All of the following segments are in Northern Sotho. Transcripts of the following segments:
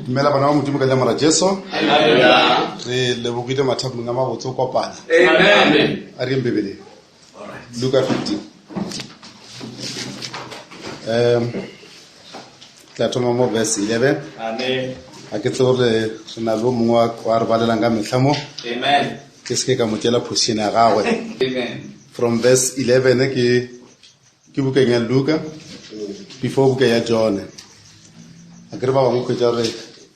Dumela bana ba Modimo ka leina la Jesu. Re lebogile mathapong a mabotse o kopana. Amen. A re yeng Bibeleng. Luka 15. Um tla thoma mo verse 11. Amen. A ke tsebe gore re na le o mongwe wa- wa re balelang ka mehla mo. Amen. Ke se ke ka mo tšela position ya gagwe. Amen. From verse 11 ke ke bukeng ya Luka before buka ya John. A ke re ba bangwe kgwetsa gore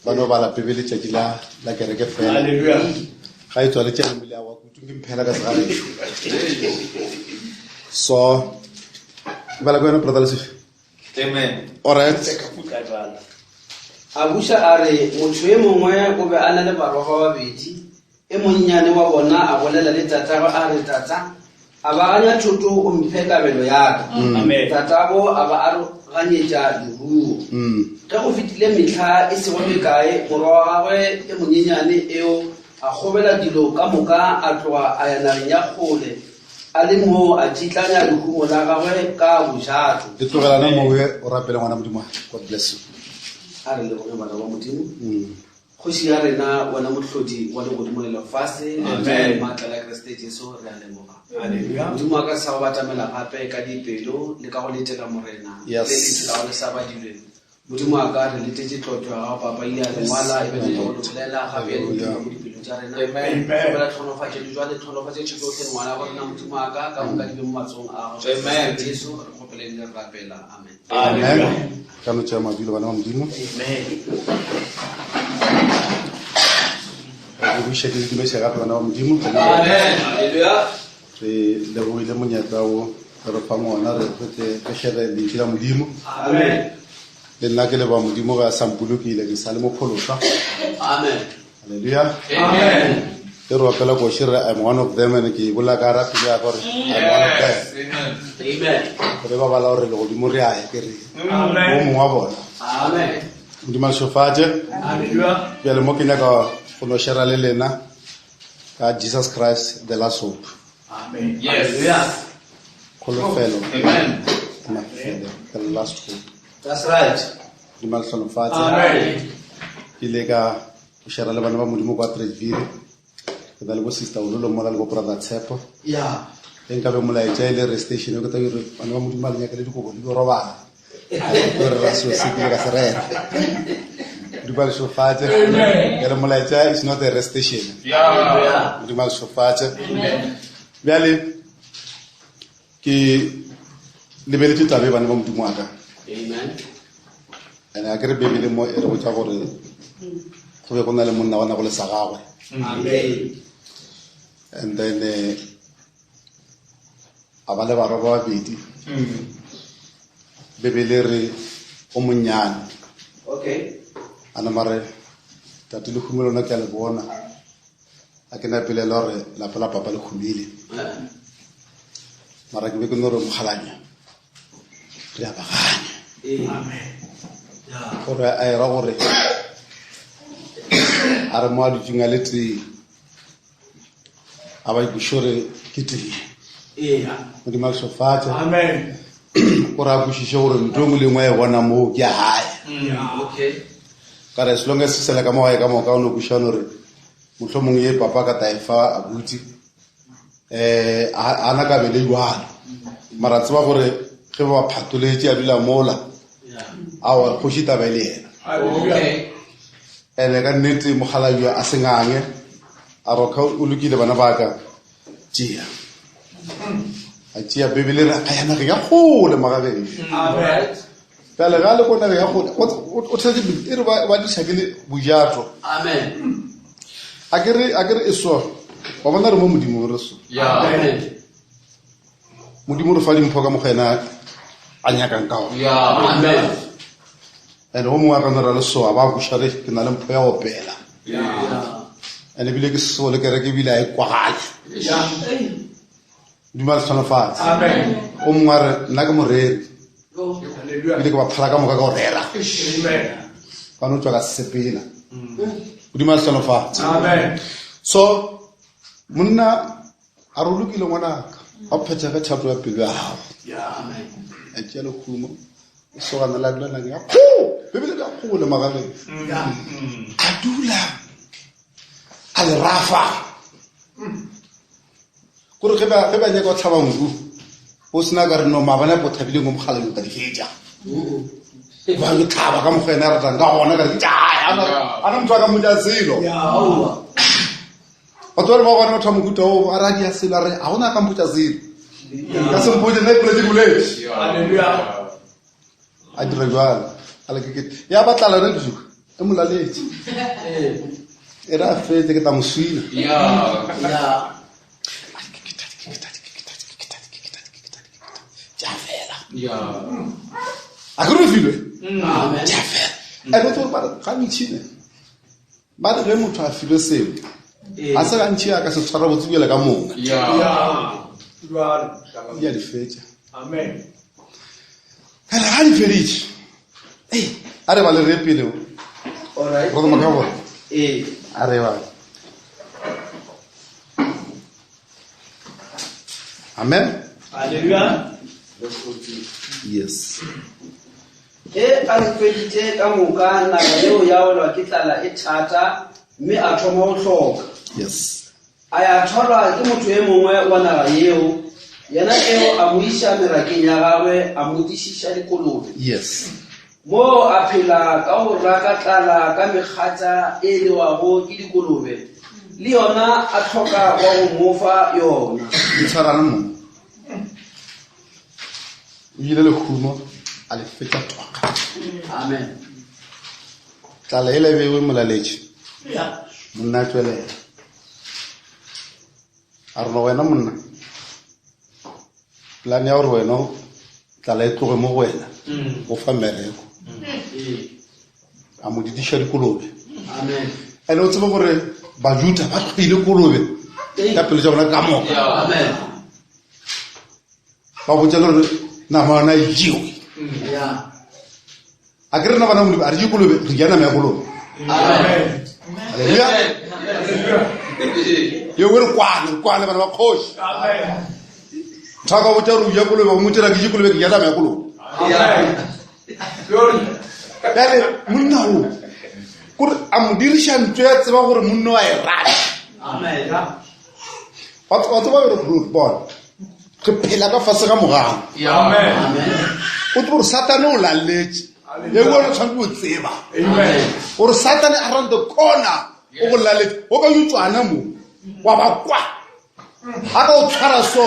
ba no bala Bibele tšatši la la kereke fela. Hallelujah. Ga e tswa le tšana mele wa kutu ke mphela ka segagešo. So bala ko yona brother Lesif. Amen. All right. A buša a re, Motho e mongwe o be a na le barwa ba babedi. E monnyane wa bona a bolela le tatagwe a re, Tata, abaganya thoto o mphe kabelo ya ka. Amen. Tatabo a ba aroganyetša leruo. Ge go fetile mehla e sego mekae, morwa wa gagwe e monyenyane eo a kgobela dilo ka moka a tloga a ya nageng ya kgole, a le moo a tšitlanya lehumo la gagwe ka bojato. Le tlogelana mo o rapele ngwana Modimo. God bless you. A re leboge bana ba Modimo. Kgoši ya rena, wena Mohlodi wa legodimo le lefase, Amen. maatla la Kriste Jesu, re a leboga. Hallelujah. Modimo wa ka sa go batamela gape ka dipelo le ka go letela Morena. Yes. Le lentšu la go le sa badilwe. Modimo wa ka re letetše tlotlo ya gago papa ile a lengwala e be le go le bolela gape ya Hallelujah. dipelo mo dipelong tša rena. Amen. Kgopela tlhonofatšo le jwale tlhonofatše tsotlhe ngwana wa rena Modimo wa ka ka moka di be mo matsogong a gago. Amen. Jesu re kgopela ebile re rapela. Amen. Amen. Ka no tšea madulo bana ba Modimo. Amen. Re buše ke dumediše gape bana ba Modimo. Amen. Hallelujah. Re lebogile monyetla o re re fang ona re re tle re shere lentšu la Modimo. Amen. Le nna ke leboga Modimo ga a sa mpolokile ke sa le mophološwa. Amen. Hallelujah. Amen. Ke re opela koši re I'm one of them and ke e bolela ka gara pelo ya ka gore I'm one of them. Amen. Amen. Gore ba bala gore legodimo re a ya ke re o Amen. mongwe wa bona. Amen. Modimo a le šofatše. Hallelujah. Bjale mo ke nyaka go no shera le lena ka Jesus Christ the last hope. Amen. Yes. Kholofelo. Amen. Mafelo, the last hope. That's right. Modimo a le hlonofatše. Amen. Ke ile ka go shera le bana ba Modimo kwa Tradeville. Ke na le bo sister Ololo mola le bo brother Tshepo. Yeah. Ge nka be molaetša e le re station ke tla re bana ba Modimo ba le nyaka le dikobo le di robala. Ke re ra selo se ke ile ka se rera. Modimo a le šofatše. Bjale molaetša is not a rest station. Yeah. Modimo a le šofatše. Bjale ke lebeletše taba e bana ba Modimo wa ka. Amen. And a ke re Bibele mo e re botša gore go be go na le monna wa nago le sa gagwe. Amen. And then a ba le barwa ba babedi. Bibele re o monnyane. Okay. A nama re tate le humo lona ke a le bona. A ke na pelaelo gore lapa la papa le humile. Mara ke be ke no re mokgalanya re a baganya. Amen. Gore a era gore a re mo a dutseng a le tee a ba ikweše gore ke tee. Yeah. Modimo a le šofatše. Amen. Gore a kwešiše gore ntho e nngwe le nngwe a e bona moo ke ya gae. Yeah, okay. Ka re as long as se sele ka mo gae ka moka o no kwešiša gore mohlomongwe ye papa ka ta e fa abuti a na ka be le jwalo. Mara tseba gore ge ba phatoletše a dula mola aowa kgoši taba e le yena. Okay. Ene ka nnete mokgalabje a sengange a roka o lokile bana ba ka tšea. A tšea Bibele re a ya nageng ya kgole magagešo. Amen. Bjale ga le ko nageng ya kgole o tshwetse Bibele e re ba diša ke le bojato. Amen. A ke re a ke re e so. Wa bona re mo Modimo re so. Yeah. Amen. Modimo re fa dimpho ka mokgwa yena a nyakang ka ona. Yeah. Amen. And o mongwe a ka no ra le so a ba buša re ke na le mpho ya go opela. Yeah. And ebile ke so le kereke ebile a e kwagale. Yeah. Modimo a le hlonofatse. Amen. O mongwe a re nna ke moreri. Go. Hallelujah. Ebile ke ba phala ka moka ka go rera. Amen. Ka no tswa ka sepela. Modimo a le hlonofatse. Amen. So monna a re o lokile ngwanaka, a phethege thato ya pelo ya gago. Yeah. Amen. A tšea lehumo. Lesogana la dula nang ya kgoo, Bibele ya kgole magaleng. A dula a le rafa. Kore ge ba ge ba nyaka go tlhaba nku, o sena ka re no maabane po thabileng go mogala ka di fetša. Ba yo tlhaba ka mokgwa ena a ratang ka gona ka re ke ana ana motho a ka mmotsa selo. Batho ba re ba gona batho ba mohuta oo a re a dia selo a re ga gona a ka mpotsa selo. Ka se mpotse nna ipoletse ke boletse. A dira jalo. A le ke ya ba tlala re duka. E mo laletse. E re a fetse ke tla mo swina. Tša fela. A ke re filwe? Tša fela. And o tsebe gore gantši ne ba re ge motho a filwe sengwe ga se gantši a ka se tshwara botse bjale ka mongwe. Di a di fetša. Fela ga di feditše. Ei, a re bale re pele. Brother Makabore. A re bale. Amen. Hallelujah. Yes. Ge a di feditše ka moka, naga yeo ya welwa ke tlala e thata, mme a thoma go hloka. Yes. A ya thwalwa ke motho e mongwe wa naga yeo, yena eo a mo iša merakeng ya gagwe, a mo dišiša dikolobe. Yes. Moo a phela ka go raka tlala ka mekgatša e lewago ke dikolobe, le yona a hloka wa go mo fa yona. Ntshwarana mo. O ile lehumo a le fetša toka. Amen. Tlala e bewe molaletše. Monna a tšwelela. A re no wena monna. Plan ya gore wena tlala e tloge mo go wena. Go fa mmereko. A mo didiša dikolobe. Amen. Ene o tsebe gore Bajuda ba tlhoile kolobe ka pelo tša bona ka moka. Amen. Ba botša le gore nama yona e jewe. A ke rena bana Modimo a re je kolobe, re ja nama ya kolobe. Amen. Haleluya. Ye we re kwane, re kwane bana ba kgoši. Motho a ka botša gore o ja kolobe, o mo tšera ke je kolobe, ke ja nama ya kolobe. Bjale monna o kore a mo diriša ntho ya tseba gore monna wa e rata. Amen. Wa tseba gore bona re phela ka fase ga mogala. Amen. O tsebe gore Satane o laletše. Ye nngwe re tshwanetse go tseba. Gore Satane around the corner o go laletše. O ka utswana mo wa ba kwa. A ka o tshwara so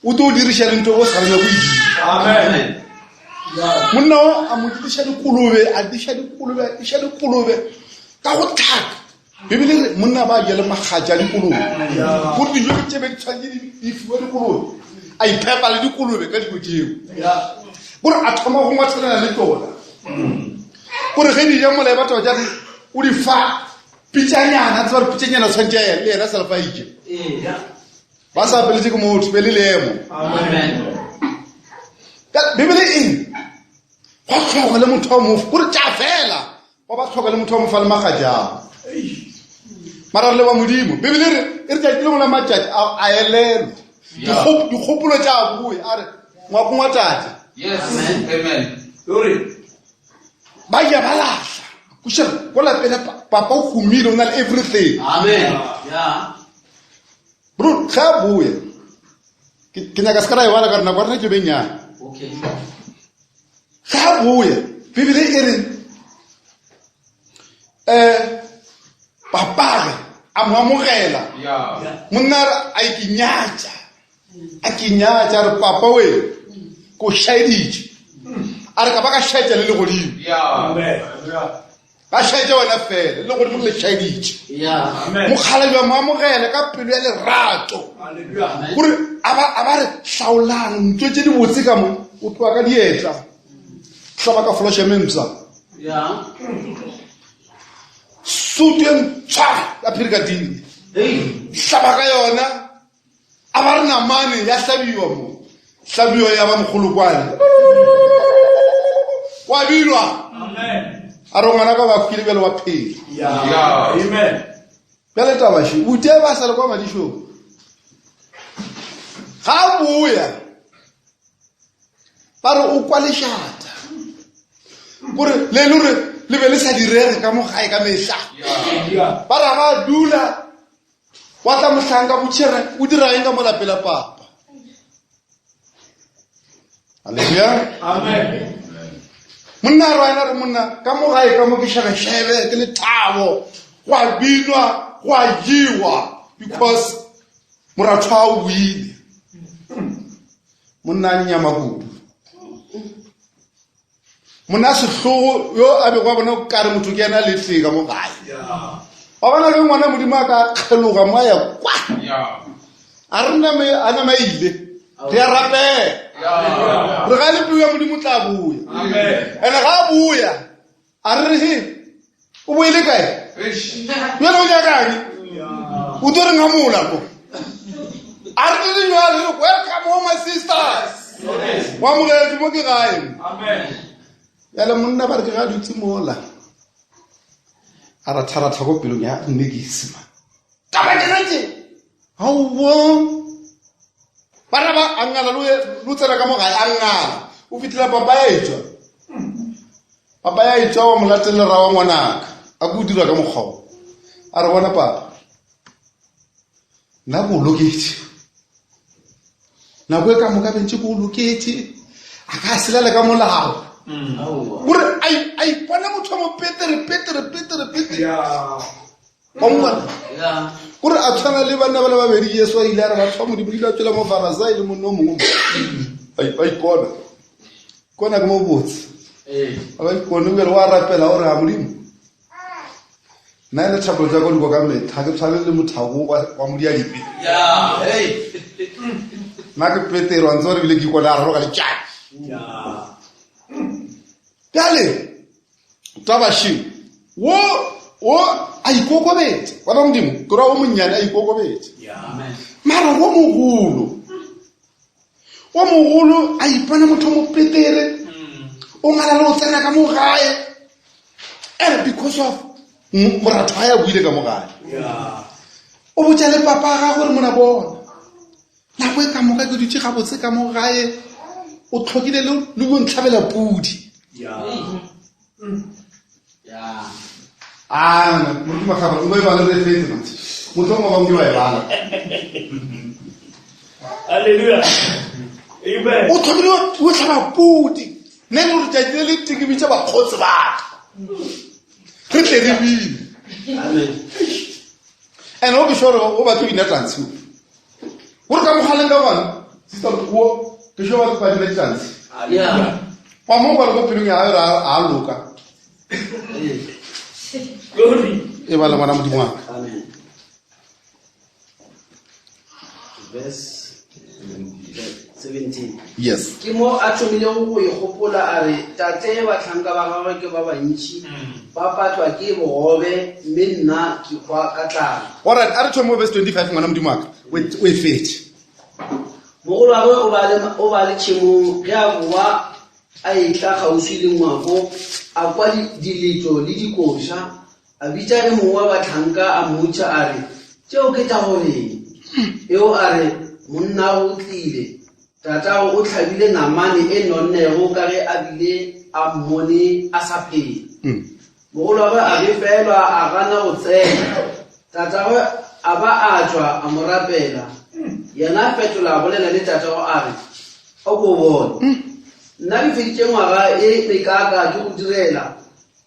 o tlo o diriša le ntho bo sa rena go e dira. Amen. Monna o a mo diriša dikolobe, a diša dikolobe, a diša dikolobe ka go tlhaka. Bibele re monna ba ja le magatša a dikolobe. Gore dijo ke tše be di tshwanetse di fiwe dikolobe. A iphepa le dikolobe ka dilo tšeo. Gore a thoma go ngwathelana le tšona. Gore ge di ja mola e batho ba ja re o di fa pitšanyana, tseba gore pitšanyana tshwanetse a le yena sa fa ije. Ba sa apeletše ke motho, be le leemo. Amen. Bibele e re gwa tlhoka le motho wa mofa, gore tša fela ba ba tlhoka le motho wa mofa le magatšao. Mara re le ba Modimo. Bibele e re e re tšatši le lengwe la matšatši a elelwa. Dikgopolo tša boe a re ngwakong wa tate. Yes. Amen. Ba ja ba lahla. Kušela ko lapeng papa o humile o na le everything. Amen. Yeah. Bro, ge a boya ke nyaka se ka ra e bala ka re nako ya rena ke benyane. Okay. Ge a boya Bibele e re papage a mo amogela. Monna a re a ikinyatša. A kinyatša a re papa we ko šaeditše. A re ka ba ka šaetša le legodimo. Ba šaetša wena fela le legodimo le šaeditše. Mokgalabje a mo amogela ka pelo ya lerato. Gore a ba re hlaolang ntho tše di botse ka mo o tloa ka dietla. Hlaba ka flush ya mempsa. Sutu e ntshwa ya phirikatini. Hlaba ka yona. A ba re namane ya hlabiwa mo. Hlabiwa ya ba mogolokwane. Wa bilwa. A re ngwana ka ba hwile bjale wa phela. Amen. Bjale taba še, bute ba sa le kwa madišong. Ga a boya ba re o kwa lešata. Kore le le gore le be le sa direge ka mo gae ka mehla. Ba ra ba dula wa tla mohlanka botšhere o dira eng ka mo lapela papa. Haleluya. Amen. Monna a re wena re monna ka mo gae ka mo ke šebešebe ke lethabo go a binwa go a jewa because moratho a o boile. Monna a nyama kudu. Monna sehlogo yo a bego a bona o kare motho ke yena le tee ka mo gae. Wa bona ge ngwana Modimo a ka kgeloga mo a ya kwa. A re name a nama ile. Re a rapela. Re ga le peo ya Modimo tla boya. Ene ga a boya a re re he o boile kae? Bjale o nyakang? O tlo re ngamola ko. A re dire jwale re welcome home my sisters. Wa amogetswe mo ke gae. Bjale monna ba re ke ga dutse mola. A ratharatha ko pelong ya mme ke isima. Taba ke retse. Aowa. Ba ra ba a ngala lo tsena ka mo gae a ngala. O fitlhela papa ya etswa. Papa ya etswa wa mo latelela ra wa ngwanaka. A ko dira ka mokgwa o. A re bona papa. Nna ko o loketše. Nako e ka moka bentše ko o loketše. A ka selele ka molao. Gore a ipona motho wa mo petere petere petere petere. Wa mmona? Gore a tshwana le banna ba le babedi Jesu a ile a re batho ba Modimo ile a tswela mo Farasai le monna o mongwe. A ipona. Kona ke mo botse. A ba ipone bjale wa rapela o re a Modimo. Nna le thapelo tsa ka di kwa ka metlha ke tshwane le mothako wa modiadipe. Nna ke Petero a ntse gore bile ke ikona a raloka letšatši. Bjale tabašeng wo wo a ikokobetše wa modimo ke ra wo monnyane a ikokobetše mara wo mogolo wo mogolo a ipona motho mo petere o ngala le go tsena ka mo gae and because of moratho a ya buile ka mo gae o botša le papa ga gore mona bona nako e ka moka ke dutše gabotse ka mo gae o tlhokile le go ntlhabela pudi a moruti makgabara o no e bala re fetse mantsi motho o mongwe ba wa e bala Hallelujah. Amen. O tlhokile o tlhaba pudi nne le gore tšatši le le tee ke bitša bakgotsi ba ka re tle re bine Amen. And o ke sure o batlo bina tantshe gore ka mogaleng ka gona sister o ke sure batho ba dina ditantshe Yeah. wa mo gore ko pelong ya gagwe a loka Glory. e ba le ngwana modimo wa ka Amen. Verse 17. Yes. Ke mo a thomilego go ikgopola a re, Tate, bahlanka ba gagwe ke ba bantši, ba patlwa ke bogobe, mme nna ke hwa ka tlala. Alright, a re thome mo verse 25 ngwana modimo wa ka, o e fetše. Mogolwagwe o ba le, o ba le tšhemong, ge a boa a etla kgauswi le ngwako, a kwa diletšo le dikoša, A bitša e mongwe wa bahlanka a mmotša a re, Tšeo ke tša go reng? Eo a re, Monnago o tlile, tatago o hlabile namane e nonnego ka ge a bile a mmone a sa phela. Mogolwagwe a befelwa a gana go tsena. Tatagwe a ba a tšwa a mo rapela. Yena a fetola a bolela le tatagwe a re, O ko bone, nna ke feditše ngwaga e mekaaka ke go direla,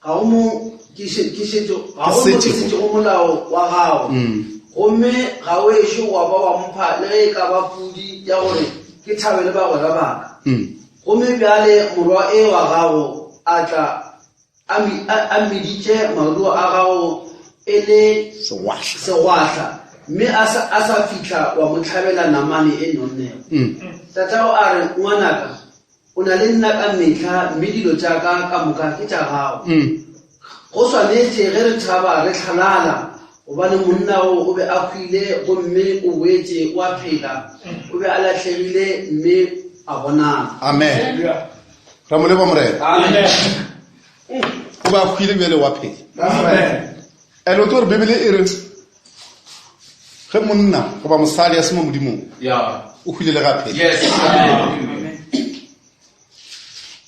Ga go mo ke šetšego ga go mo ke šetšego molao wa gago, gomme ga o ešo wa ba wa mpha le ge e ka ba pudi ya gore ke thabe le bagwera ba ka. Gomme bjale morwa e wa gago a tla a meditše maruo a gago e le segwahla, mme a sa fihla wa mo hlabela namane e nonnego. Tatago a re, Ngwanaka, O na le nna ka mehla, mme dilo tša ka ka moka ke tša gago. Go swanetše ge re thaba re hlalala, gobane monna wo o be a hwile gomme o boetše o a phela, o be a lahlegile mme a bonala. Amen. Ra mo leboga Morena. Amen. O be a hwile bjale wa phela. Amen. And o tlo re Bibele e re ge monna goba mosadi a se mo Modimong, o hwile le ga phela. Yes.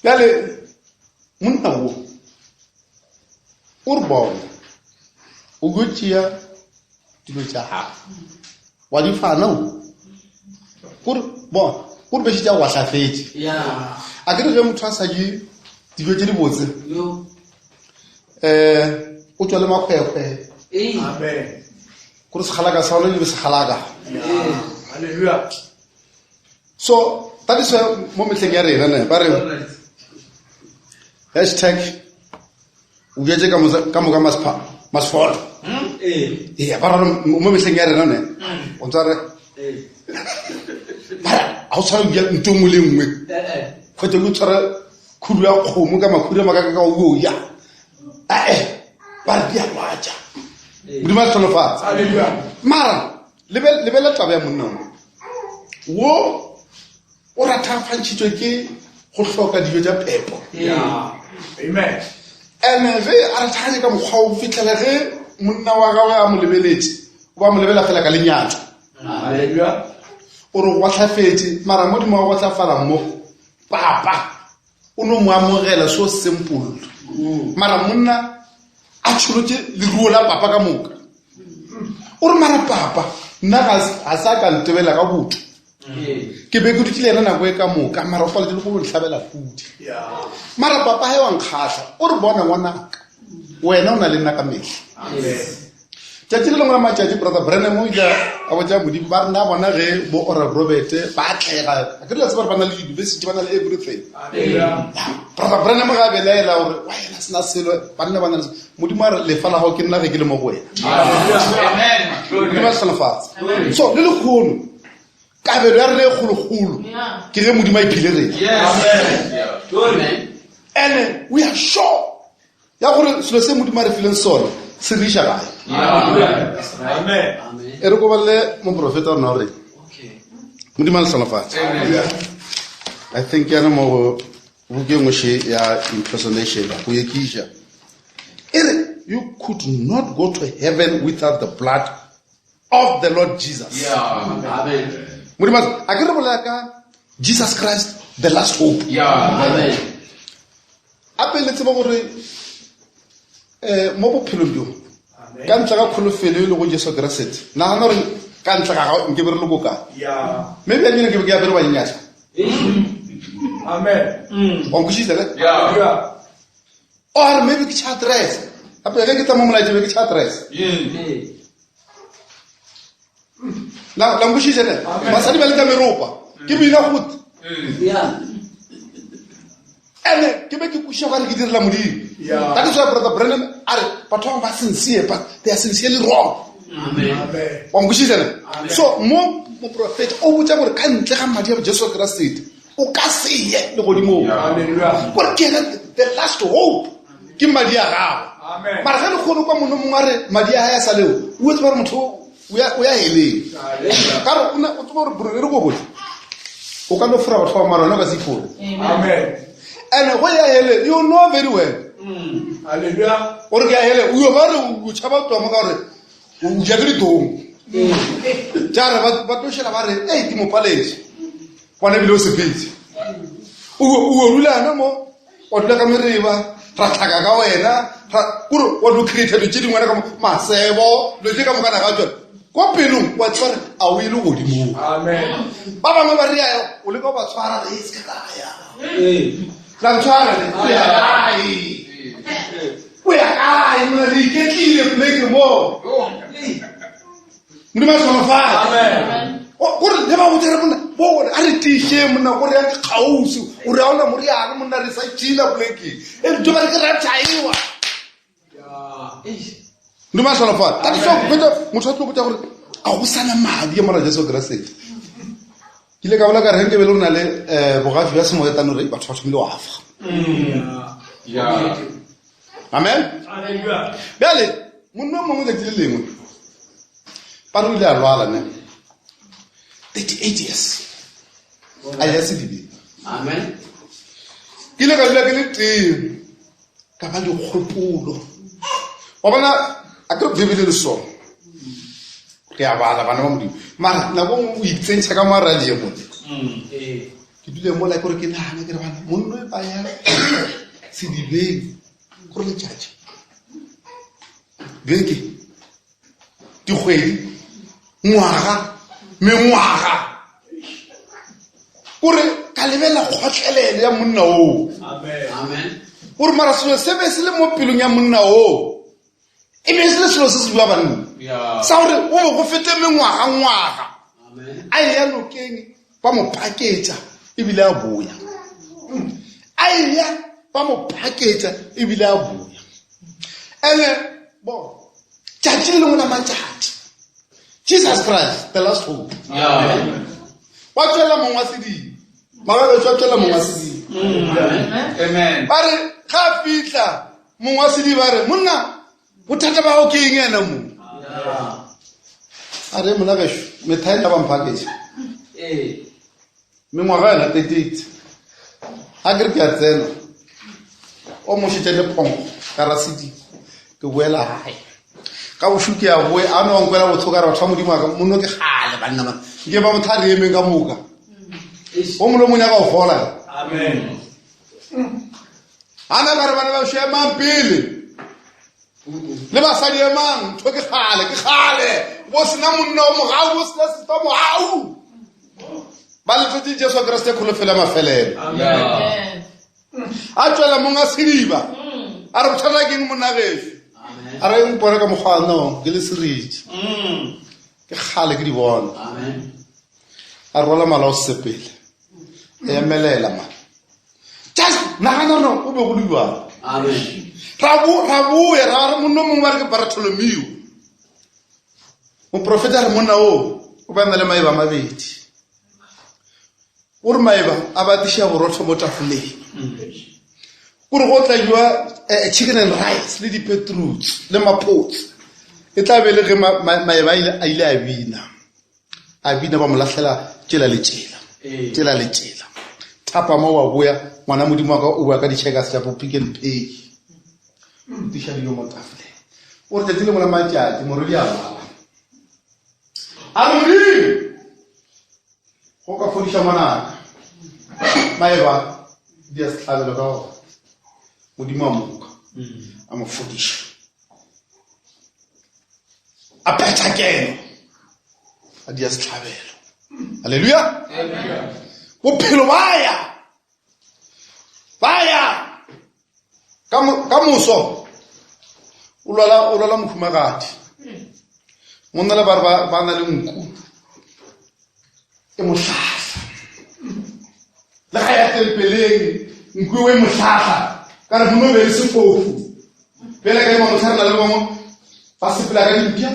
Bjale monna wo O re bona o yo tšea dilo tša gago wa di fana o kore bona o re bešitša go ahlafetše a ke re ge motho a sa je dijo tše dibotse um o tswa le makgwekgwe kore segalaka sa gona e be segalaka. So that is why mo mehleng ya rena ne ba re hashtag o jetse ka moka masfolo. Ee, ba re mo mehleng ya rena ne o ntse re mara ga o tshwara ja nto nngwe le nngwe kgotsa o tshwara khudu ya kgomo ka makhura makaka ka o ya ae ba re di a lwatša. Modimo a tlholofatsa. Mara lebela taba ya monna wo o rathafantšhitswe ke go hloka dijo tša phepo. Ene ge a rathaganye ka mokgwa o fitlhela ge monna wa gagwe a mo lebeletše, o ba mo lebela fela ka lenyatšo, o re gwahlafetše. Mara modimo wa gwahlafala mo papa o no mo amogela so simple, mara monna a tsholotse leruo la papa ka moka. O re mara papa nna ga sa ka ntebela ka botho, ke be ke dutse le ena nako e ka moka, mara o paletse le go ntlhabela pudi. Mara papa ge wa nkgatlha, o re bona ngwanaka, wena o na le nna ka metlha. Tšatši le lengwe la matšatši Brother Branham o ile a botša Modimo ba rena bona ge bo Oral Robert ba atlega, a ke re la tseba gore ba na le university, ba na le everything. Brother Branham ga a belaela gore wa yena sena selo, banna ba na le Modimo a re lefa la gago ke nna ge ke le mo go wena. Modimo a hlalofatse. So le lekgono kabelo ya rena e kgolokgolo ke ge Modimo a iphile rena, and we are sure ya gore selo se Modimo a re fileng sone se re iša gae. E re kobalele moprofeta wa rena gore Modimo a le hlalofatse. I think yana mo go bukeng nngwe ya impersonation go ekiša e re you could not go to heaven without the blood of the Lord Jesus. Modimo a ke re bolela ka Jesus Christ, the last hope. Ape le tseba gore um mo bophelong bjo ka ntle ga kholofelo e le go Jesu Keresete, nagana gore ka ntle ga gago nke be re le ko kae? Maybe a kene ke be ke apere banyenyatla. Wa nkwešiša ne? Or maybe ke tšha dress gape ge ke tla mo molaetše be ke tšha dress. La nkwešiša ne? Basadi ba le ka meropa ke bina gote ene ke be ke kwešiša gore ke direla Modimo. That is why Brother Branham a re batho ba ba sincere, but they are sincerely wrong. Wa nkwešiša ne? So mo moprofeta o botša gore ka ntle ga madi a Jesu Keresete o ka se ye legodimong, gore ke ena the last hope, ke madi a gago. Mara ge le kgone kwa mono mongwe a re madi a gae a sa leo, o tseba gore motho o ya heleng, ka re o tseba gore bro e re ko botse o ka no fora batho ba, mara wena o ka se ifore. And go ya hele, you know very well gore ke ya hele. O yo ba re o tšhaba twa mo ka gore o ja ke ditong tša re ba tlošela ba re ei ke mo paletse bona ebile o sepetse o rulana mo wa dula ka mereba ra tlhaka ka wena kore wa do create dilo tše dingwana ka masebo dilo tše ka mokana ga tsone ko pelong wa tseba re a o e le godimong. Ba bangwe ba rea o leka go ba tshwara re e se ka ya la ntshwara le o ya kae, o ya kae mona re iketlile poleke mo. Modimo a hlolofatse gore le ba botse re monna bone a re tiše monna gore yang ke kgauswi o re a ona moriana monna re sa tšila polekeng e ntho ba re ke rapture ewa. Modimo a hlolofatse. That is why go motho a tlo botsa gore a go sana madi a mora Jesu Keresete. Ke ile ka bola ka re nke be le re na le um bogafi bja semoya tano re batho ba thomile go afa. Amen. Bjale monna o mongwe tsatsi le lengwe ba re o ile a lwala ne 38 years a ya sedibeng. Ke ile ka dula ke le teng ka ba dikgopolo wa bona a ke re Bibele le sone re a bala bana ba Modimo, mara nako nngwe o itsentšha ka moara le mone. Ke dule mola ke gore ke nagana ke re bana monno e ba ya sedibeng gore letšatši Beke, dikgwedi, ngwaga, mengwaga. Kore ka lebelela kgotlelelo ya monna oo. Gore mara selo se be se le mo pelong ya monna oo e be e se le selo se se bua banna sa gore o be go fete mengwagangwaga a eya nokeng ba mo phaketša ebile a boya a eya ba mo phaketša ebile a boya ene bo tšatši le lengwe la matšatši Jesus Christ the last hope ba tswela mong wa sedimo magabetso a tswela mong wa sedimo ba re ga a fitlha mong wa sediba a re monna bothata ba gago ke eng ena mo a re mona gešo methae ta bamphaketše mengwaga yona 38 ga ke re ke a tsena o mošetša le phongo ka rasedi ke boela gae ka bošu ke a boe a no nkwela botlhoko ka re batho ba modimo aka monno ke gale banna bana nke ba motho a re emeng ka moka o molomo nyaka go fola Amen. Ana ba re bana ba emang pele le basadi emang ntho ke kgale ke kgale bo sena monna o mogau bo sena sesta mogau ba letsetse Jesu Kriste kholofelo ya mafelelo a tswela mong a sediba a re bothata ke eng monna gešo a re mpone ka mokgwa no ke le seriti ke kgale ke di bona a rwala mala o sepele emelela man just nagana gore o be go le jang ra boya ra re monna mongwe ba re ke Bartolomeo moprofeta re monna o o ba na le maeba mabedi o re maeba a batiša borotho mo tafoleng o re go tla jwa eh, chicken and rice le di-petroots le maphotse e tla be le ge maeba a ile a bina a bina ba mo lahlela tšela le tšela tšela le tšela thapama wa boya ngwana modimo wa ka o boya ka di-checkers tša bo pick and pay tiša dilo mo tafoleng o re tšatši lengwe la matšatši morwedi a lwala a re modimo go ka fodiša ngwanaka maeba di ya sehlabelo ka gona modimo a moka a mo fodiša a phetha keno a dia sehlabelo halleluja bophelo ba ya ba ya ka moso o lwala o lwala mohumagadi monna le ba re ba na le nku e mohlahla le ga ya tempeleng nku e mohlahla ka re mono be le sefofu bjale ka ema motlha re na le bangwe ba sepela ka dimpša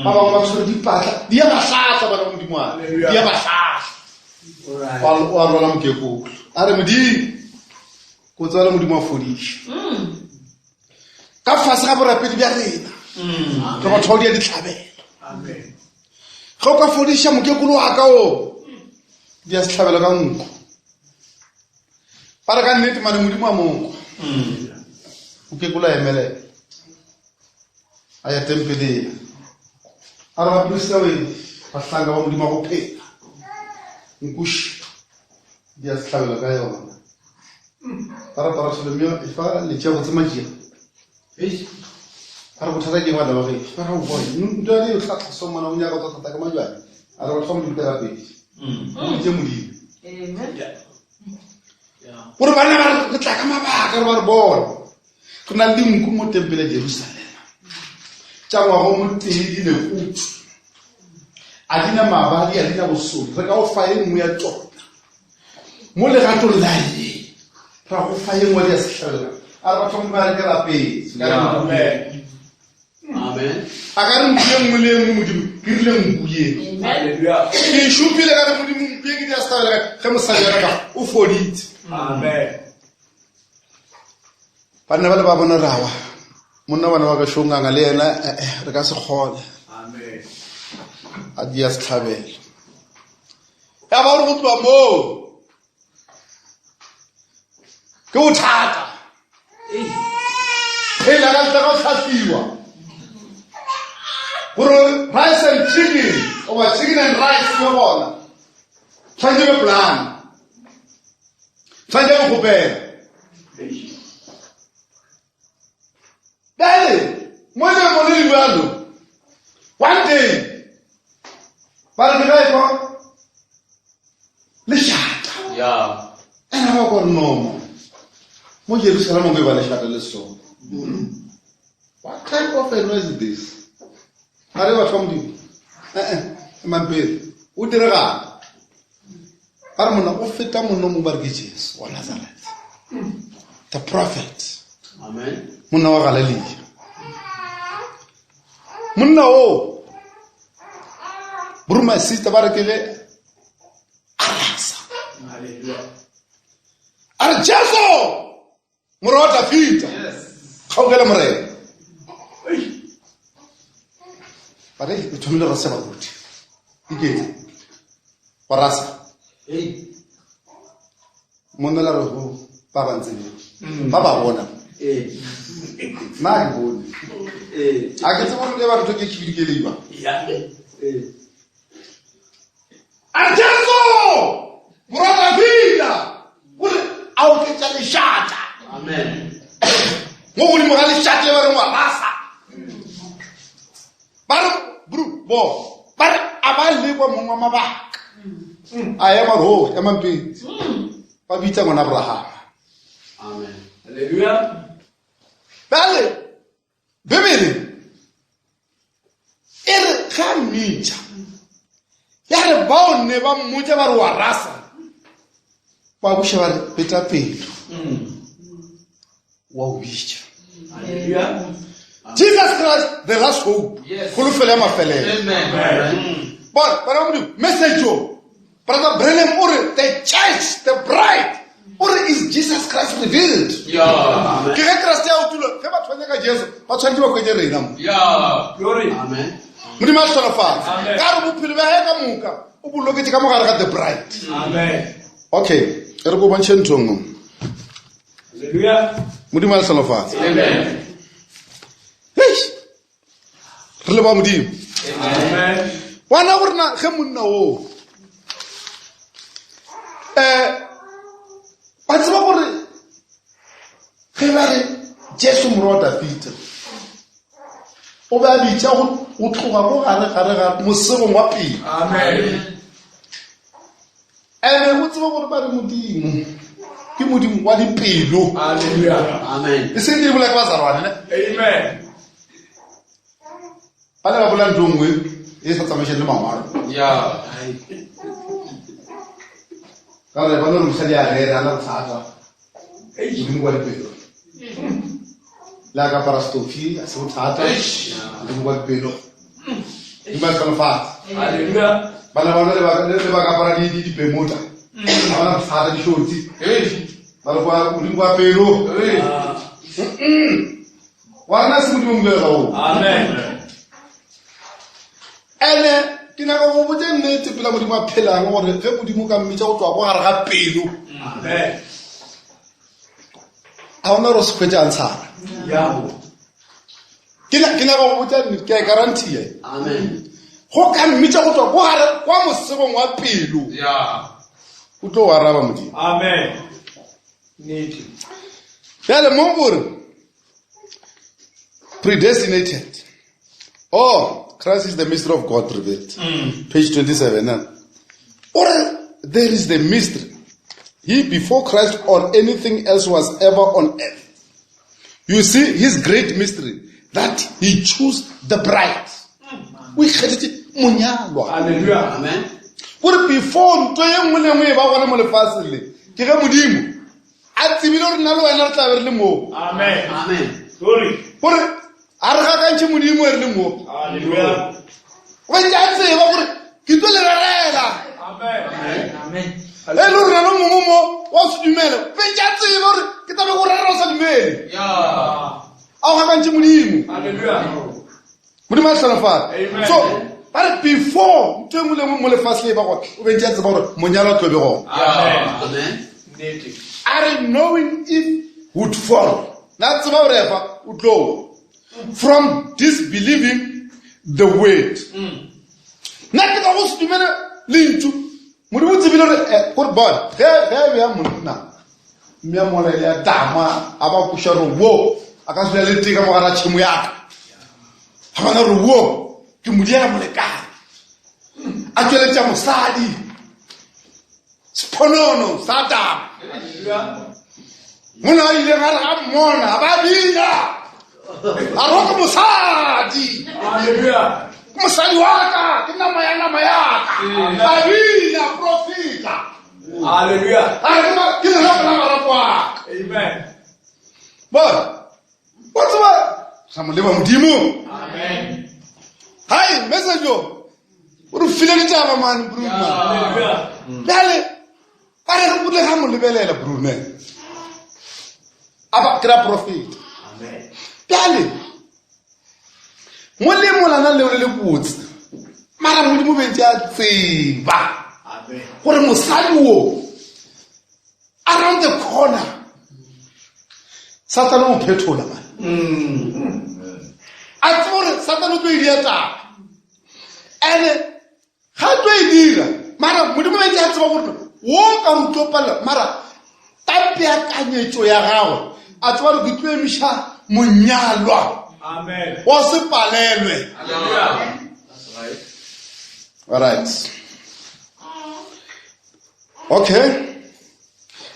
ba bangwe ba tshwere dipatla di ya bahlahla bana ba modimoana di ya bahlahla wa lwala mokekolo a re modimo ko tswa le modimo wa fodiša ka fase ga borapedi bja rena re batho ba o dia ditlhabelo ge o ka fodiša mokekolo wa ka o dia setlhabelo ka nko ba re ka nnete mane modimo a mokwa mokekolo a emelela a ya tempeleng a re baprista we bahlanka ba modimo a go phela nkuši dia sehlabelo ka yona ba re Bartolomeo e fa letšea botse majia a re bothata ke bana ba gešo ba re boy ntwa le tlhatlha so mona o nyaka go thata ka majwale a re batho ba modimo ka rapedi o boditse modimo gore bana ba re tla ka mabaka re ba re bona re na le dinku mo tempele Jerusalema tša ngwago motee di lekotse a di na mabadi a di na bosodi re ka o fa e nngwe ya tsona mo legatong la ye ra go fa ye nngwe ya sehlabelo a re batho ba re ke rapetse ka re Amen. a ka re nku ye nngwe le ye nngwe modimo ke rile nku ye Hallelujah. ke e šupile ka re modimo nku ye ke di ya sehlabelo ka ge mosadi wa ka o foditse Amen. Banna ba le ba bona rawa monna bana ba ka šonganga le yena eh, eh, re ka se kgone Amen. a dia sehlabelo ya ba gore go tloa moo ke bothata phela ka ntle ga go tlhafiwa gore rice and chicken goba chicken and rice le gona tshwanetse be plan tshwanetse go kgopela bjale mo le mo le bjalo Ba re ke ga ekwa lešata. Ene ba kwa nomo. Mo Jerusalema go ba lešata le so. What type of a noise is this? A re batho ba Modimo. Eh eh, emampele. O diregang? Ba re monna o feta monna o mongwe ba re ke Jesu wa Nazareth. The prophet. Amen. Monna wa Galilea. Monna o bro my sister ba re ke ge a rasa. A re Jesu morwa wa Dafita. Kgaogela Morena. Ba re e thomile rasa baruti. Iketse. Wa rasa. Monna la re go ba ba ntseng ba ba bona. Nna ha ke bone. A ke tsebe gore le ba re tlo ke khibidu ke leiba. A Jesu morwa Dafita o re a oketša lešata. Amen. Mo godimo ga lešata le ba reng wa rasa. Ba re bro bo ba re a ba lekwa mong wa mabaka. A ema re ho ema mpeng. Ba bitsa ngwana Abraham. Amen. Hallelujah. Bjale Bibele e re ga mmitša ya re bao ne ba mmotša ba re wa rasa ba buša ba re beta pelo wa o bitša. Hallelujah. Jesus Christ the last hope. Kholofelo ya mafelelo. Amen. Bona bana ba Modimo message o Brother Branham o re the church the bride o re is Jesus Christ revealed. Yeah. Ke ge Kriste a utulwa ge batho ba nyaka Jesu ba tshwanetse ba hwetše rena mo. Yeah. Glory. Amen. Modimo a hlonofatse. Amen. Ka re bophelo bja hae ka moka o boloketše ka mogare ga the bride. Amen. Okay, e re ko bontšhe ntho nngwe. Hallelujah. Modimo a hlonofatse. Amen. Hei, re le ba Modimo. Amen. Bona gore na ge monna oo ba tseba gore ge ba re Jesu morwa wa Dafita o be a bitša go tloga go gare gare ga mosegong wa pele. Amen. Ene o tseba gore ba re Modimo ke Modimo wa dipelo. Hallelujah. Amen. E seng ke di bolela ke bazalwane ne? Amen. Ba ne ba bolela ntho e nngwe e sa tsamaiseng le mangwalo. Yeah. Ka gore ba no re mosadi a rere a na bothata. Modimo wa dipelo. Le a ka apara stofi a se bothata. Modimo wa dipelo. Modimo a hlonofatse. Hallelujah. Bana ba le ba le ba ka apara di di dipemuta. Ga ba na bothata dishotsi. Ba re kwa Modimo wa pelo. Wa rena se Modimo mmuela oo. Amen. Ene ke nyaka go botša nnete pela Modimo a phelang gore ge Modimo ka mmitša go tloga ko gare ga pelo. Amen. A ona gore o se hwetše a ntshara. Yeah. Ke nyaka go botša nnete, ke a e guarantee. Amen. Go ka mmitša go tloga ko gare kwa mosebong wa pelo. Yeah. O tlo o araba Modimo. Amen. Nnete. Bjale mo gore predestinated. Oh, Christ is the mystery of God revealed. Page 27. Eh? Or there is the mystery. He before Christ or anything else was ever on earth. You see his great mystery that he chose the bride. O ikgethetse monyalwa. Hallelujah. Amen. Gore before ntho e nngwe le nngwe e ba gona mo lefatsheng le, ke ge Modimo a tsebile gore nna le wena re tla be re le moo. Amen. Amen. Glory. Gore a re gakantšhe Modimo re le moo. Hallelujah. O ntse a tseba gore ke tlo le rerela. Amen. Amen. E le gore na le mongwe mo wa se dumele, o ntse a tseba gore ke tla be go rera o sa dumele. Yeah. A o gakantšhe Modimo. Hallelujah. Modimo a hlonofatse. Amen. So ba re before ntho e nngwe le nngwe mo lefatshe le e ba gona, o be ntse a tseba gore monyalo o tlo be gona. Amen. Amen. Nnete. A re knowing if would fall. Na tseba gore efa o tlo wa. From disbelieving the word. Nna ke ka go se dumele lentšu. Modimo o tsebile gore, gore bona, ge a bea monna, mme a mola le a tama, a ba koša gore wo, a ka se le tee ka mogare a tšhemo ya ka. A bona gore wo, ke mo diela molekane. A tšwele tšweletša mosadi sephonono sa Adama mona a ileng a re ga mmona a ba bina a roke mosadi ke mosadi wa ka ke nama ya nama ya ka a bina profita a re ke lerapo la marapo a ka bona o tseba ra mo leba modimo hai message o o re file ditaba mane bruma bjale ba re re bule ga mo lebelela brume a ba kry-a profeta bjale molemo lana leo le le botse mara modimo bentse a tseba gore mosadi wo around the corner satane o phethola man a tseba gore satane o tlo e dia taba ene ga tlo e dira mara modimo bentse a tseba gore wo ka o tlo palela mara ka peakanyetso ya gagwe a tseba gore ke tlo emiša monyalwa wa se palelwe. All right. Okay.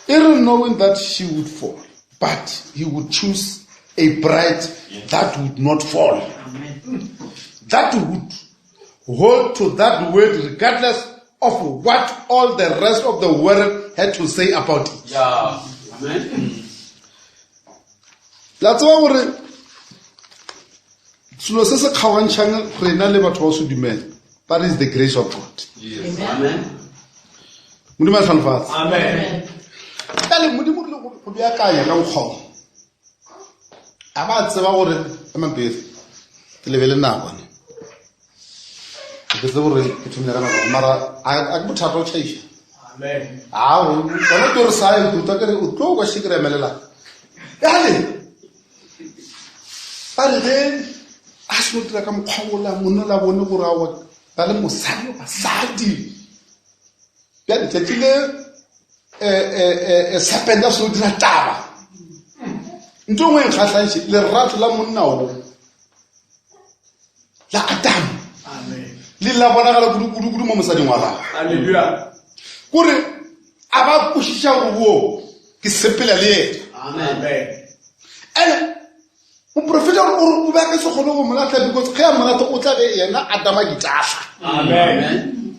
Even knowing that she would fall, but he would choose a bride that would not fall. Amen. That would hold to that word regardless of what all the rest of the world had to say about it. Yeah. Amen. La tseba gore selo se se kgaogantšhang rena le batho ba se dumela, that is the grace of God. Yes. Amen. Modimo a tlhalofatse. Amen. Bjale Modimo o rile go beakanya ka mokgwa a ba tseba gore emapele ke lebele nako ne ke tsebe gore ke thomile ka nako mara a ke bothata o tšhaiša ao gona ke gore sa e kuta kere o tlo kwa še ke re emelela bjale ba re ge a seno dira ka mokgwa ola monna la bone gore awa ba le mosadi basadi bjale tšatši le serpent a seno dira taba ntho e nngwe e nkgatlhantšhe lerato la monna o la Adamu le la bonagala kudu-kudu-kudu mo mosading wa gagwe kore a ba kwešiša gore wo ke sepela le yena ene moprofeta gore o be a ka se kgone go molatlha because ge a molatlha o tla be yena Adama ditahla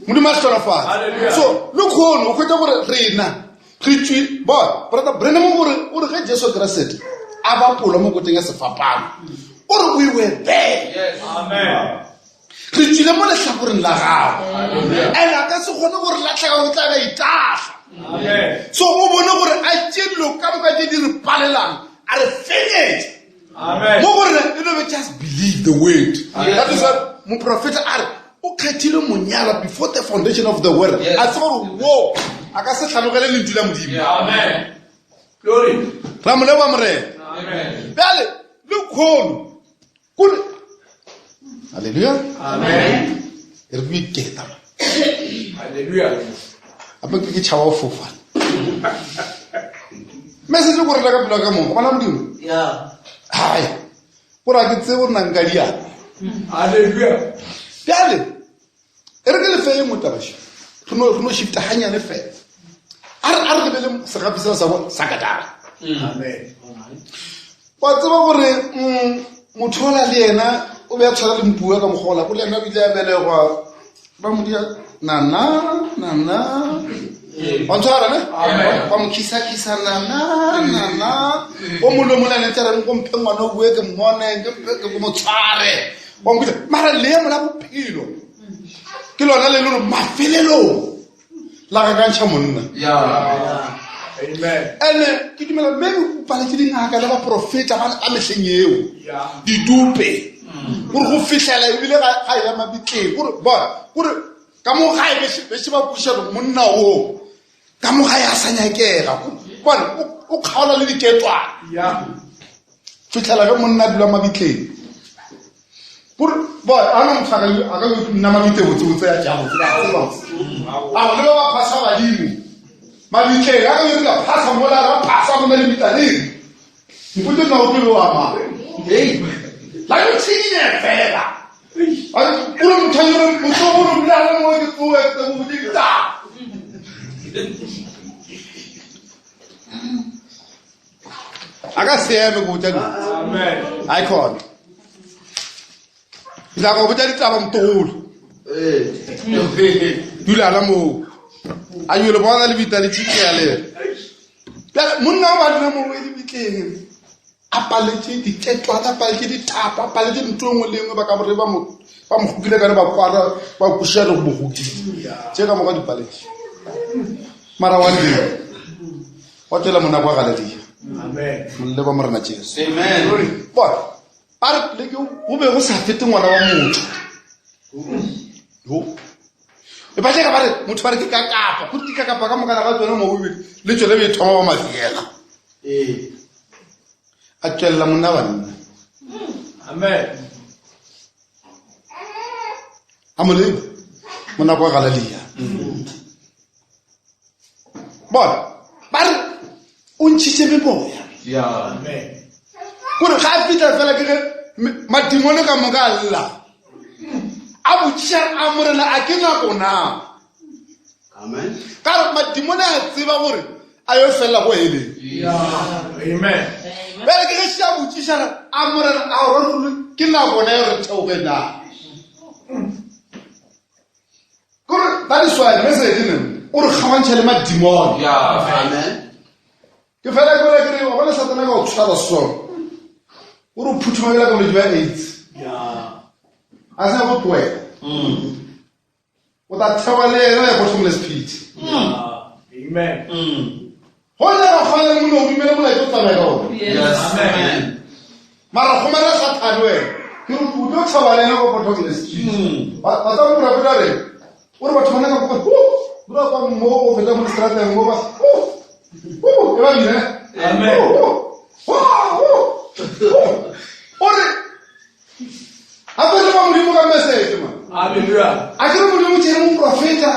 modimo a hlolofatse so le kgono o kgwetsa gore rena re tswi bo brother Branham gore o re ge Jesu Kriste a bapolwa mo koteng ya sefapano o re we were there. Yes. Amen. Re tswile mo lehlakoreng la gago and a ka se kgone gore latlhega o tla be itahla. Amen. So o bone gore a tše dilo ka moka tše di re palelang a re fenyetše. Amen. Mo gore e no be just believe the word. That is what moprofeta a re o kgethile monyalwa before the foundation of the world. Yes. A tseba gore wo a ka se hlanogele lentšu la Modimo. Amen. Glory. Ra mo leboga Morena. Amen. Bjale le kgono kore halleluja Amen. e re ko iketa Hallelujah. gape ke tšhaba go fofa message ko rela ka pelo ka moka bona Modimo Yeah. hai gore a ke tsebe gore nang ka diana Hallelujah. bjale e re ke lefe e nngwe tabaše re no shifta ganyane fela a re lebele segapi sela sa sa katara Amen. wa tseba gore motho ola le yena o be a tshwara le mpua ka mokgola ko le yena o ile a belegwa ba mo dia nana nana wa ntshwara ne ba mo khisa-khisa nana nana o molomo le ene tse reng ko mphe ngwana o bue ke mmone ke mo tshware wa nkutlwa mara leemo la bophelo ke lona le le gore mafelelong la gakantšha monna. Yeah. Amen. Ene ke dumela maybe o paletse dingaka le baprofeta ba a mehleng eo Yeah. didupe gore go fihlela ebile ga ya mabitleng gore bona gore ka mo gae bese ba kwešiša gore monna o ka mo gae a sa nyakega bona o kgaola le diketwana Yeah. fitlhela ge monna a dula mabitleng gore bona a na motho a ka yo nna mabitleng botsebotse ya jago a go le ba ba phasa badimo mabitleng a ka yo rila phasa mola ra phasa mona le bitaleng mpotse nna o pele wa mang Hey. la yo tshinye fela ore motho a yore motho o re Dula le mo ke tsoe ke go botse ditaba. A ka se eme go botša dilo. Amen. A e khona. Ke tla go botša ditaba motogolo. Ee. Dula la moo. A yo le bona lebitla le tšhikea le. Bjale monna o ba dula mo e lebitleng. A paletše diketwana, a paletše dithapo, a paletše ntho e nngwe le e nngwe ba ka bore ba mo ba mo gokile kane ba kwara ba kwešiša re mo gokile. Tše ka moka di paletše. Mara one day wa tswela monna kwa Galelia. Amen. Molele ba Morena Jesu. Amen. Bona, ba re le ke go be go sa fete ngwana wa motho. Yo. E ba tšeka ba re motho ba re ke kakapa, go di kakapa ka mokana ga tsone mo bibele le tsone be thoma ba mafiela. Ee. A tswelela monna banna. Amen. A molemo monna kwa Galelia. Bona, ba re o ntšhitše memoya. Yeah. Amen. Kore ga a fitlha fela ke ge madimone ka moka a lla. A botšiša a morena a ke nako na. Amen. Ka re madimone a tseba gore a yo felela go heleng. Yeah. Amen. Bjale ke ge še a botšiša re, a morena a o ruri ke nako na ya gore theoge na. Kore that is why message ne o re kgaontšha le madimone. Yeah. Amen. Ke fela ke bone ke re wa bona satana ka o tshwara so. O re o phuthuma ka bolwetse ba AIDS. Yeah. A se go tloela. O tla thewa le yena ya bottomless pit. Yeah. Amen. Go nyaka go kgona le monna o dumele molaetša o tsamaya ka ona. Yes. Amen. Mara kgomela sathane wena. Ke re o tlo thewa le yena ko bottomless pit. Ba tla mo rapela re. O re batho ba nyaka go go dula kwa mo o feta mo strateng mo ba. E ba bina. Amen. O re gape re ba modimo ka message man. Hallelujah. A ke re modimo tšere moprofeta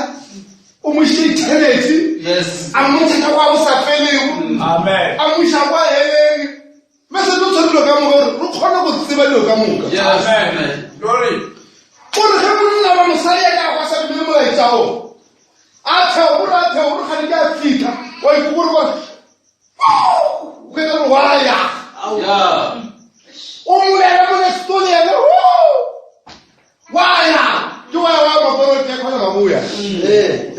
o mo išitše eternity Yes. a mmontšha ka kwa bo sa felego Amen. a mo iša kwa heleng message o tshwere dilo ka moka gore re kgone go tseba dilo ka moka. Yes. Amen. Amen. Glory. O re ge monna wa mosadi a ka kwa sa dumele molaetša o a theo gore a theo gore gane ke a fitlha wa ikwa gore gore o hwetša gore wa ya Yeah. o molela mo next door le yena wa ya ke wa wa maporo ke kgona ba boya Ee.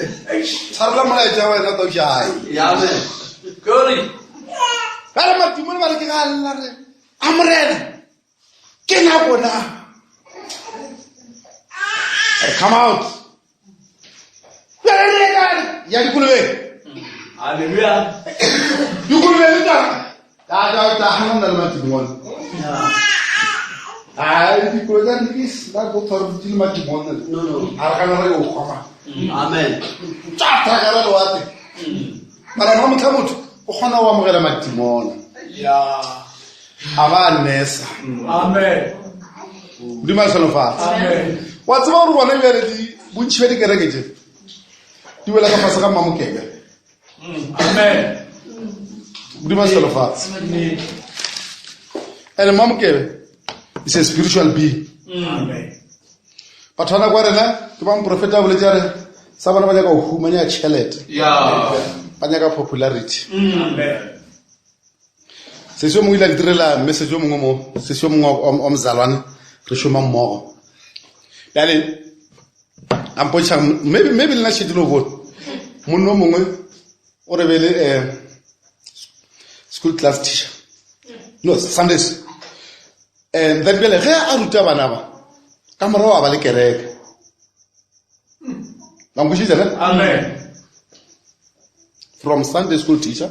tshwarela molaetša wena taušae Amen. Glory. ba re madimone ba re ke ga lla re a morena ke nako na Re come out Bjale re ye kae? ya dikolobeng Hallelujah. dikolobeng le tsona tla gana le madimone Yeah. ai dikolo tsa dikis ba go tshwara di le madimone No, no. a re gana re o kgoma Amen. tsa thakala lewatle mara ma motlha motho o kgona go amogela madimone Yeah. a ba a nesa Amen. modimo a tlhalofatse Amen. wa tseba gore gone bjale di bontšhi bja dikereke tše di wela ka fase ga mmamokebe Amen. modimo a tlhalofatse and mmamokebe is a spiritual being Amen. batho ba nako ya rena ke ba moprofeta a boletse a re sa bona ba nyaka go humanya tšhelete Yeah. ba nyaka popularity Amen. sesi yo mongwe ile a ntirela message yo mongwe mo sesi yo mongwe wa mozalwane re šoma mmogo bjale a mpontšha maybe maybe le nna šetše le o bone monna o mongwe o re bele school class teacher no sundays and then bjale ge a ruta bana ba ka morago a ba le kereke la nkwešiša ne Amen. From Sunday school teacher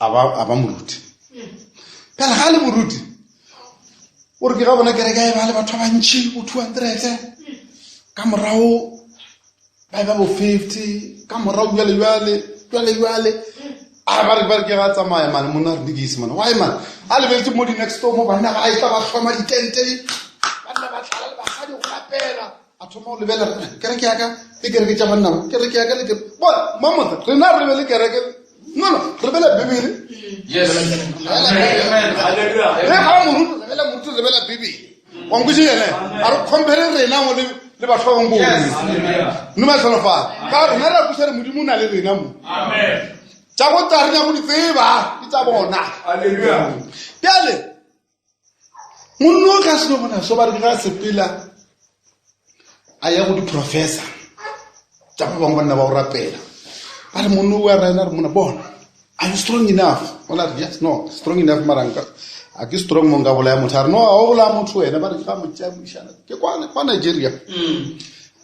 a ba a ba moruti. Phela ga le moruti o re ke ga bona kereke e ba le batho ba bantši bo 200 ka morago ba e ba bo 50 ka morago bjale bjale bjale bjale a ba re ba re ke ga tsamaya mane monna re dikise mane why man a lebeletse mo di next door mo banna ga a etla ba hloma ditente banna ba tlala le basadi go rapela a thoma go lebelela kereke ya ka le kereke tša banna ba kereke ya ka le kereke bona mamotse rena re be le kereke no no re bele bibele Yes. Amen. Hallelujah. re ga moruti re bele moruti re bele bibele wa nkweše ene a re compare rena mo le le batho ba bangwe ko modimo a tlholofala ka gore rena re a kuša re modimo o na le rena mo tša go tla re nyako di tseba ke tša bona bjale monno o ka seno bona so ba re ga sepela a ya go di-professor tša ba bangwe banna ba go rapela ba re monno o a rena re mona bona are you strong enough ola re yes no strong enough mara nka a ke strong mo nka bolaya motho a re no a o bolaya motho wena ba re ga mo tšea moišana ke kwa kwa nigeria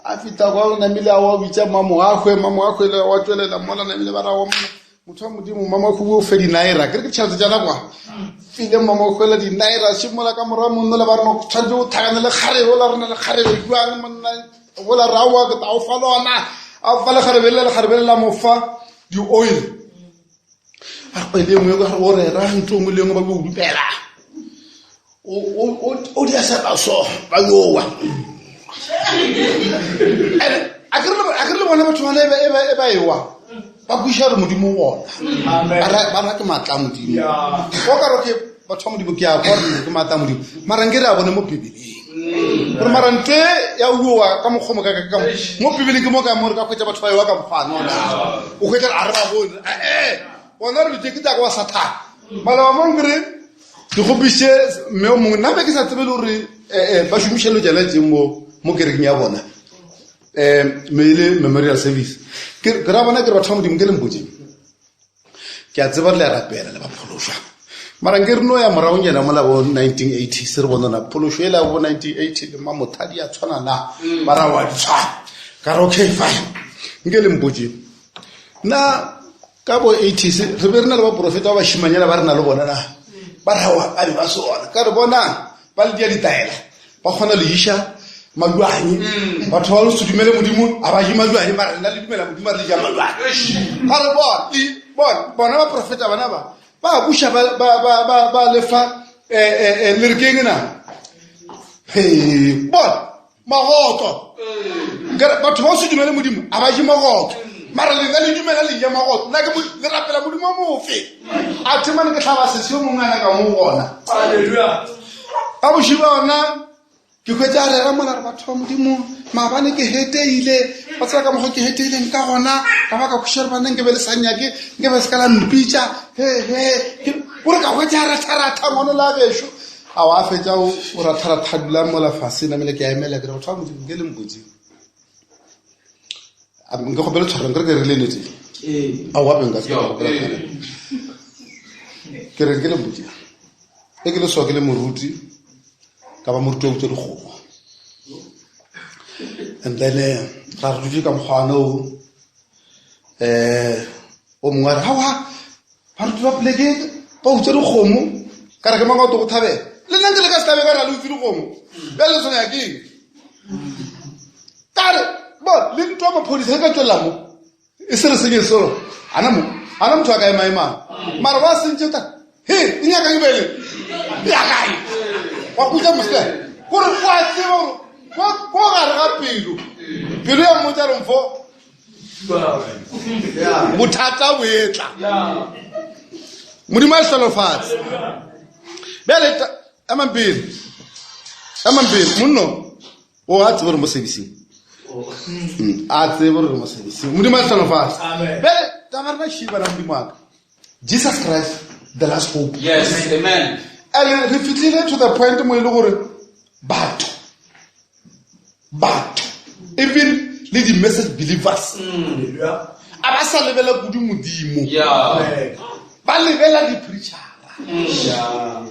a fita kwa namile a wa bitsa mamoagwe mamoagwe le wa tswelela mola namile ba ra wa mona motho wa modimo mamoagwe o fe dinaira ke re ke tšhelete tša nakwa file mamoagwe la dinaira šimola ka morago monno le ba re no tshwanetse o tlhakane le kgarebe o la rena le kgarebe jwang monna bola rawa ke tla o fa lona a fa lekgarebe le lekgarebe le la mo fa di-oil a re oil e nngwe ka gore o rera ntho nngwe le nngwe ba bo dupela o di a sepa so ba yowa a ke re le bona batho bana e ba ewa ba kwiša gore modimo gona ba ra ke maatla a modimo o ka re ke batho ba modimo ke a kwa gore ke maatla a modimo mara nke re a bone mo bibeleng gore mara ntwe ya uowa ka mokgwa mo ka mo bibeleng ke mo ka mo re ka kgwetsa batho ba ewa ka mokgwane ona o kgwetsa a re ba bone ee bona re dutse ke tsaka wa sathane maloba mo nkere ke kgopiše mme o mongwe nna be ke sa tsebe le gore ba šomiša lo jana tse mo mo kerekeng ya bona um mele memorial service ke ra bona ke re batho ba modimo ke le mpotseng ke a tseba re le a rapela le ba phološwa mara nke re no ya moragong jena mola bo 1980 se re bonona phološo e la bo 1980 le mamothadi a tshwana na ba ra wa di tshwana ka re okay fine nke le mpotse na ka bo 80s re be re na le baporofeta ba bašimanyana ba re na le bona na ba rawa ba be ba se ona ka re bonang ba le dia ditaela ba kgona le iša malwanye mm. batho ba le se dumele modimo a ba je malwanye mara lena le dumela modimo a re le ja malwanye ga re bona bona baporofeta bana ba ba buša ba lefa eh, eh, eh, le re keng na bona magotlo nkare batho ba o se dumele modimo a ba je magotlo mara lena le dumela le ja magotlo nna ke le rapela modimo mofe a themane ke tlhaba sese yo mongwe ana ka mo gona ka bošiba ona ke kgwetsa a rera mola re batho ba modimo maabane ke heteile ba tseba ka mokgwa ke heteileng ka gona ka ba ka khuša re banna nke be le sa nyake nke be se ka la mpitša he he gore ka kgwetsa a ratharatha ngwano la gešo a wa fetša o ratharatha dula mola fase namele ke a emela ke re batho ba modimo ke le mpotse nke kgopele tshwarang ke re ke rile nete a wa beng ka se kgopela tshwarang ke re ke le mpotse e ke le so ke le moruti ka ba moruti wa botsa dikgomo and then eh, ra re dutse ka mokgwane o um o mongwe a re gawa baruti ba poleke ba utswa dikgomo ka re ke mang o to go thabela le nna nke le ka se thabe ka re a le utswe dikgomo bjale le tshwenya keng ka re bo le ntwa maphodisa e ka tswelela mo e se re senye solo ana mo ana motho a ka emaemang mara ba sentse ta he e nyakang bele ya kae wa kutsa mosle gore o a tseba gore ko gare ga pelo pelo ya mmotsa reng fo bothata bo etla modimo a hlolofatse bjale emang pele emang pele monno o a tsebe gore mo serviceng mm, a tsebe gore re mo serviceng modimo a hlolofatse bjale taba rena šibana modimo wa ka jesus christ the last hope yes amen and re fitlhile to the point mo e le gore batho batho even le di-message believers mm. a ba sa lebela kudu modimo ba lebela di-preachera mm.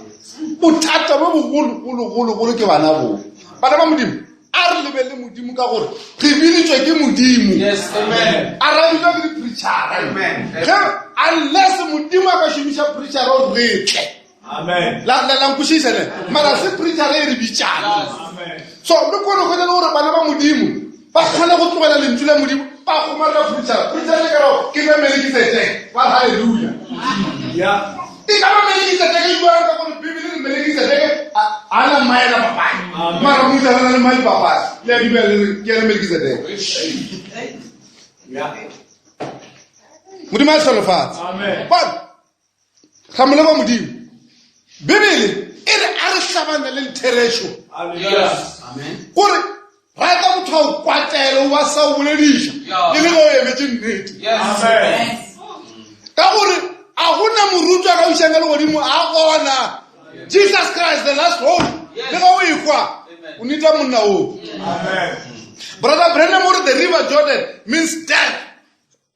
bothata bo bogologologologolo ke bana boo bana ba modimo a re lebelele modimo ka gore re biditswe ke modimo a ra bitswa ke di-preachera ge unless modimo a ka šomiša preachera gore re tle la la nkwešiša ne mara se preachera e re bitšang so le kone go le gore bana ba modimo ba kgone go tlogela lentšu la modimo ba gomarela preachera preachera le karo ke ka melekitseteke ba halleluja e ka ba melekitseteke jwang ka gore bibele re melekitseteke a na maela papai mara motho a na le mai papai le a dumela le re ke ena melekitseteke modimo a hlolofatse but hlamole ba modimo bibele e re a re hlabane le therešo gore rata motho motho a o kwatele o ba sa o bolediša e le ge o emetše nnete ka gore a gona moruti a ka ušang ka legodimo a gona jesus christ the last hope le ge o ekwa o nita monna oo brother brandon o re the river jordan means death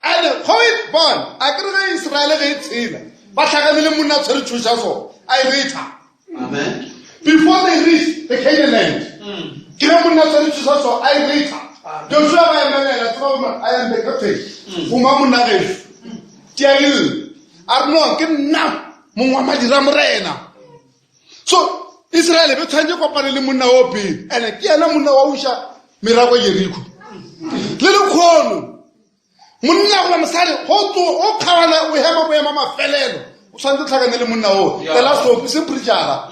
and go e bona a kere ge israele ge e tshela ba tlhakane le monna a tshwere tšhoša so a e retha before they reach the canaan land ke ge monna a tshwere tšhoša so a e retha joshua ba emelela tseba gore i am the captain o ma monna gešo tialelle a re no ke nna mongwe wa madira morena so israele be tshwanetse kopane le monna o pele ene ke yena monna wa uša merako jeriko le lekgono monna goba mosadi go o kgawana o hema boema mafelelo o tshwanetse tlhakane le monna o fela sopo se preachera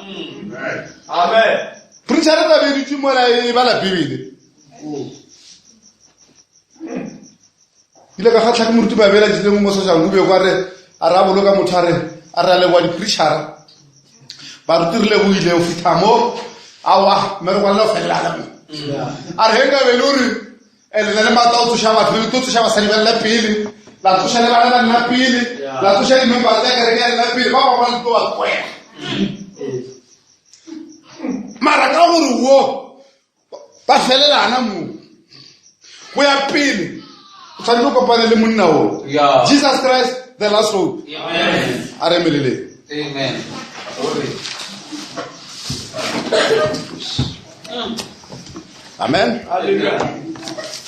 preachera tla be dutse mola e bala bibele ile ka kgatlha ke moruti babela tšileng mo soshangu kwa re a re a boloka motho a re a re a leboa di-preachera baruti re leboile o fitlha mo awa mme re kwalela o felelana mo a re ge nkabe le gore le na le maatla o tsoša batho le tlo tsoša basadi ba lena pele la tsoša le bana ba nna pele la tsoša di-membera tsa kereke ya lena pele ba bangwe le tlo ba kwela mara ka gore wo ba felelana mo go ya pele o tshwanetse o kopane le monna o jesus christ the last hope a re emeleleng amen, amen.